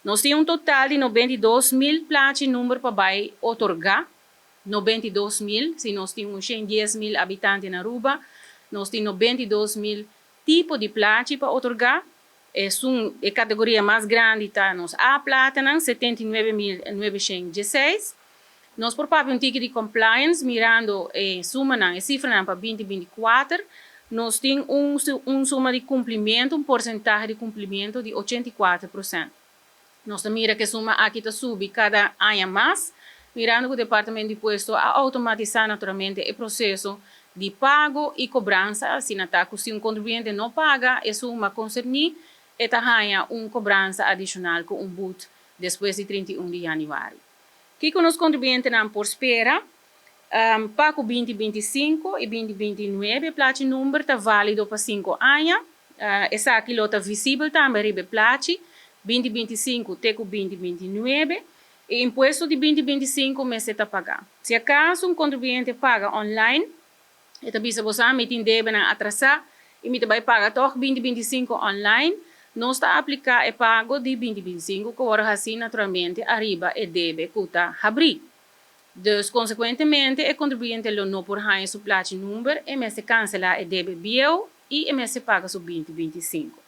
Nos tin un total di 92 mil plachi number pa bay otorga, 92 mil. Si nos tin 110 mil habitante na Aruba, nos tin 92 mil tipo di plachi pa otorga. E categoria mas grandi ta nos A-plaatnan, 79.916. Nos por papia un tiki di compliance, mirando suma, e cifra pa 2024, nos tin un suma di cumplimento, un porcentahe di cumplimento di 84%. Nos mira cu e suma aki ta subi cada aña mas, mirando cu e Departamento di Impuesto a automatisa naturalmente e proceso di pago y cobransa. Asina ta cu si un contribuyente no paga e suma concerni, e ta haya un cobransa adicional cu un boete despues di 31 di januari. Kico nos contribuyentenan por spera? Pago 2025 y 2029, plachi number ta valido pa 5 aña. Esaki lo ta visibel tambe riba plachi, 2025 te 2029. E impuesto di 2025 mester ta paga. Si acaso un contribuyente paga online, e ta bisa: "Bo mi tin debe nan atrasa y mi bay paga toch 2025 online", nos ta aplica e pago di 2025 cu awor asina naturalmente ariba e debe cu ta habri. Dus consecuentemente e contribuyente lo no por haya su plachi number y mester cancela e debe bieu y e mester paga su 2025.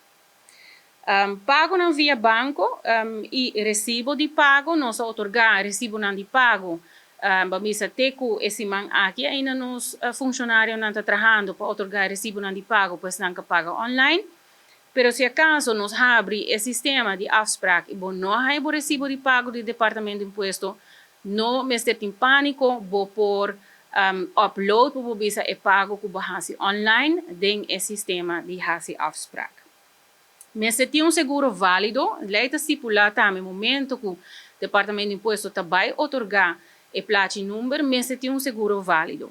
Pago nan via banco y recibo di pago, nos a otorga recibo nan di pago. Ban bisa te cu e siman aki ainda nos funcionarionan ta trahando pa otorga recibo nan di pago, pues nan paga online. Pero si acaso nos habri e sistema di afspraak y bo no haya recibo di pago di Departamento di Impuesto, no mester tin panico, bo por upload, bo bisa, e pago cu bo hasi online den e sistema di hasi afspraak. Mester tin un seguro valido. Ley ta stipula tambe, momento cu Departamento di Impuesto ta bay otorga e plachi number, mester tin un seguro valido.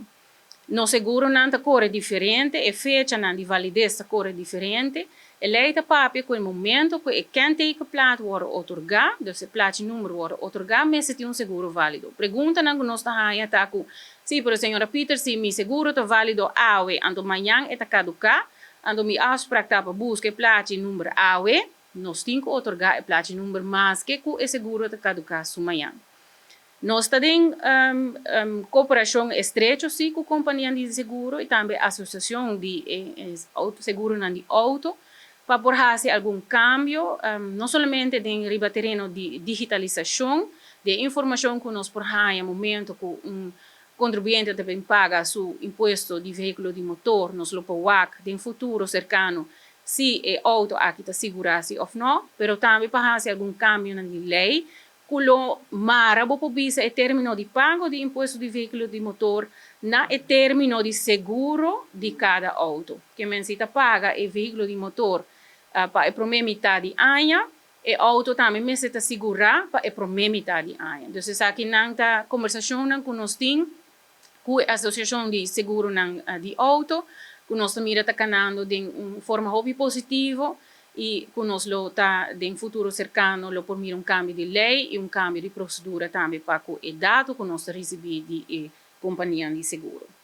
Nos seguronan ta core diferente, e fecha nan di validez ta core diferente. E ley ta papia cu e momento cu e kentekenplaat wordt otorga, dus e plachi number wordt otorga, mester tin un seguro valido. Preguntanan cu nos ta haya ta cu: "Si, pero señora Peter, si mi seguro ta valido awe, anto mañan e ta caduca, anto mi afspraak ta pa busca e plachi number awe", nos tin cu otorga e plachi number maske cu e seguro ta caduca su mañan. Nos ta den cooperacion estrecho si cu compania di seguro y tambe asociacion di auto, seguro di auto, pa por haci algun cambio, no solamente den riba tereno di digitalisacion di informacion cu nos por haya momento cu un contribuyente tambe paga su impuesto di vehiculo di motor, nos lo por den futuro cercano si e auto aki ta sigura of no, pero tambe pa haci algun cambio na ley cu lo mara, bo bisa, e termino di pago di impuesto di vehiculo di motor na e termino di seguro di cada auto. Kiermen, si ta paga e vehiculo di motor pa e prome mitar di aña, e auto tambe mester ta sigura pa e prome mitar di aña. Dus esaki nan ta conversacion cu nos tin cu e asociacion di seguro nan, di auto, cu nos mira ta canando di un forma hopi positivo y cu nos lo ta den futuro cercano lo por mira un cambio di ley y un cambio di procedura tambe pa e dato cu nos ta ricibi di compania di seguro.